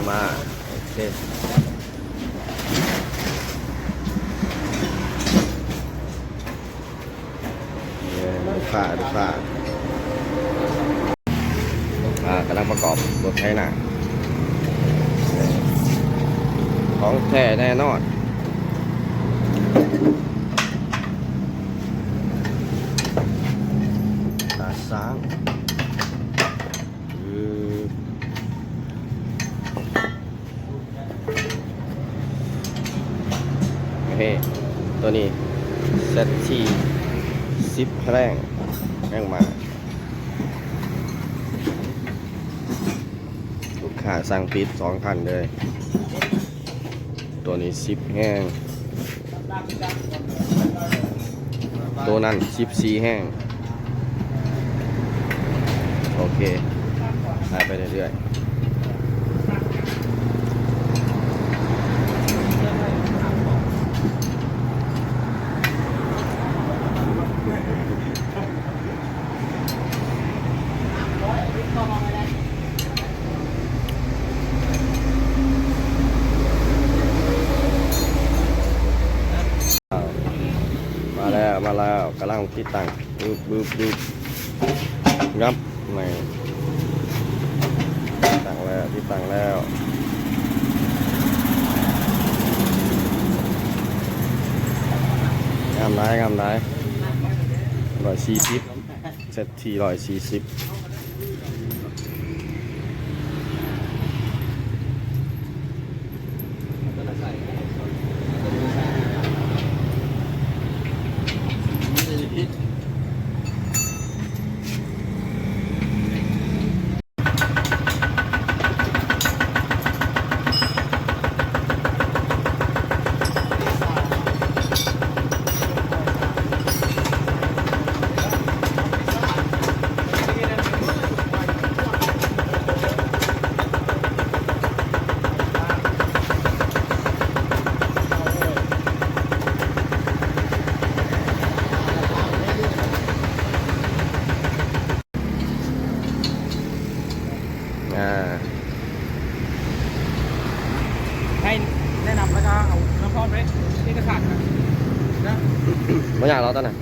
ມາ ໂອເຄ ເອີ ລູກຄ້າ ລູກຄ້າ ອ່າ ກຳລັງປະກອບລົດໄຖນາ ຂອງແທ້ແນ່ນອນ ຕາຊ້າງ ອືມ ເຮ ໂຕນີ້ ແຊັດທີ ສິບແຮງ ແຮງມ້າ ລູກຄ້າສັ່ງຕິດສອງຄັນເລີຍ ໂຕນີ້ ສິບແຮງ ໂຕນັ້ນ ສິບສີ່ແຮງ ໂອເຄ ຂາຍໄປເລື້ອຍໆ ມາແລ້ວ ມາແລ້ວ ກຳລັງຕິດຕັ້ງ ບຶບ ບຶບ ບຶບ ງັບ ນີ້ ຕິດຕັ້ງແລ້ວ ຕິດຕັ້ງແລ້ວ ງາມຫຼາຍ ງາມຫຼາຍ ຮ້ອຍສີ່ສິບ ແຊັດທີ ຮ້ອຍສີ່ສິບ ອ່າ ໃຫ້ແນະນຳ ແລ້ວກໍເອົານ້ຳພອນໄປເອກະສານນະ ບໍ່ຍາກດອກຕອນນັ້ນ.